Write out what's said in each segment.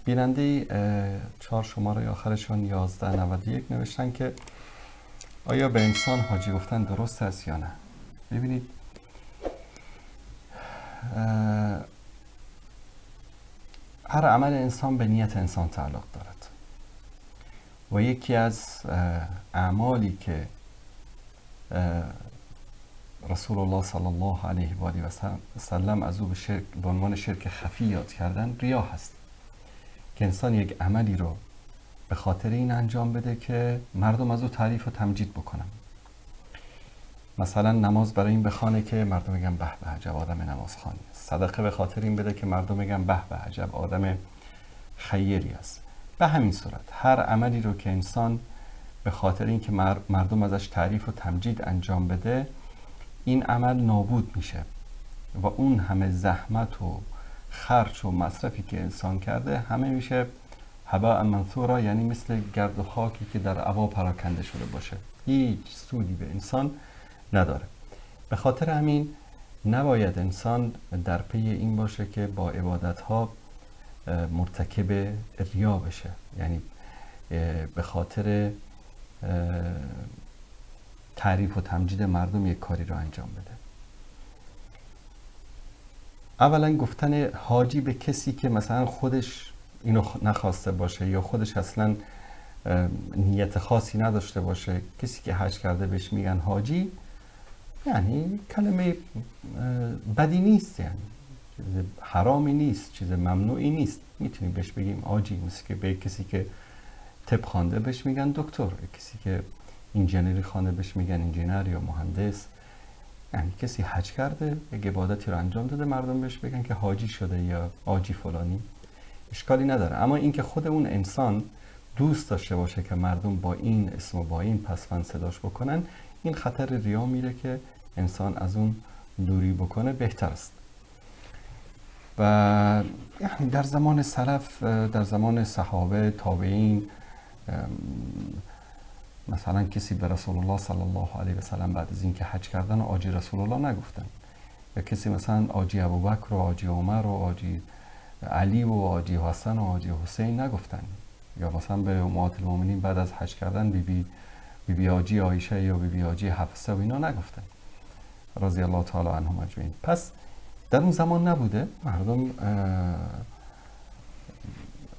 بیننده 4 شماره آخرشان 1191 نوشتن که آیا به انسان حاجی گفتن درست است یا نه؟ ببینید، هر عمل انسان به نیت انسان تعلق دارد و یکی از اعمالی که رسول الله صلی الله علیه و آله و سلم از او به عنوان شرک خفی یاد کردن، ریا هست که انسان یک عملی رو به خاطر این انجام بده که مردم از او تعریف و تمجید بکنن. مثلا نماز برای این بخوانه که مردم بگن به به عجب آدم نمازخوانی است. صدقه به خاطر این بده که مردم بگن به به عجب آدم خیری است. به همین صورت هر عملی رو که انسان به خاطر اینکه مردم ازش تعریف و تمجید انجام بده، این عمل نابود میشه و اون همه زحمت و خرج و مصرفی که انسان کرده همه میشه هباء منثورا، یعنی مثل گرد و خاکی که در هوا پراکنده شده باشه، هیچ سودی به انسان نداره. به خاطر همین نباید انسان در پی این باشه که با عبادتها مرتکب ریا بشه، یعنی به خاطر تعریف و تمجید مردم یک کاری رو انجام بده. اولا گفتن حاجی به کسی که مثلا خودش اینو نخواسته باشه یا خودش اصلا نیت خاصی نداشته باشه، کسی که حج کرده بهش میگن حاجی، یعنی کلمه بدی نیست، یعنی چیز حرامی نیست، چیز ممنوعی نیست، میتونیم بهش بگیم حاجی. مثل که به کسی که طب خوانده بهش میگن دکتر، کسی که انجینری خوانده بهش میگن انجینر یا مهندس. یعنی کسی حج کرده، یک عبادتی رو انجام داده، مردم بهش بگن که حاجی شده یا حاجی فلانی، اشکالی نداره. اما اینکه خود اون انسان دوست داشته باشه که مردم با این اسم و با این پسوند صداش بکنن، این خطر ریا میره که انسان از اون دوری بکنه بهتر است. و یعنی در زمان سلف، در زمان صحابه، تابعین، مثلا کسی به رسول الله صلی الله علیه و سلم بعد از اینکه حج کردن حاجی رسول الله نگفتن، یا کسی مثلا حاجی ابوبکر و حاجی عمر و حاجی علی و حاجی حسن و حاجی حسین نگفتن، یا مثلا به امهات المؤمنین بعد از حج کردن بی بی حاجی عایشه یا بی بی حاجی حفصه و اینا نگفتن، رضی الله تعالی عنهم اجمعین. پس در اون زمان نبوده، مردم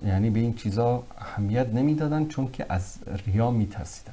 یعنی به این چیزا اهمیت نمیدادن چون که از ریا میترسیدن.